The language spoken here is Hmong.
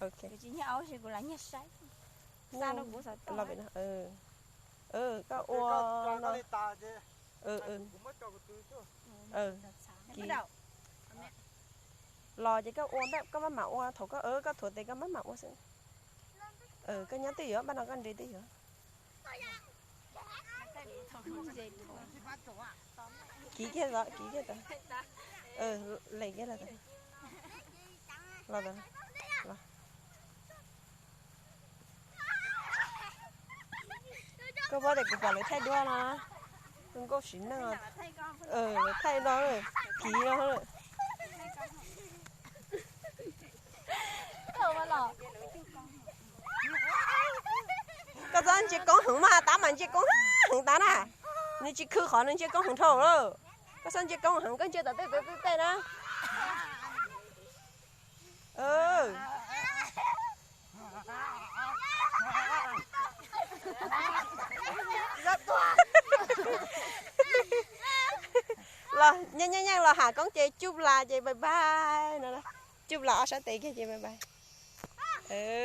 Kuv tsis nyiag aub, kuv lam nyiag saib. Xa rau kuv xov tooj. Los pem no. Koj ua no. Los ces koj ua ntawm koj maj mam ua, thaum koj, koj thuav tes koj maj mam ua xwb. Koj nyob twj ywm, npaj no koj nres twj ywm. Kiv kiag tod, kiv kiag tod. Lees kiag los tod. Los tod. Koj paub tias kuv pom lawv thaij duab no, nkauj sim neej. Lawv thaij no, kiv no. Koj txhob ntsia koob heev mas, tab mas ntsia koob heev tas na. Nws tsis khw qhov nws ntsia koob heev dhau lawm. Koj txhob ntsia koob heev, koj ntsia tom tej tej tej na. Los nyeej nyeej nyeej los ham koob ces cub las ces bye bye no. Cub las ob sab tes kiag ces bye bye.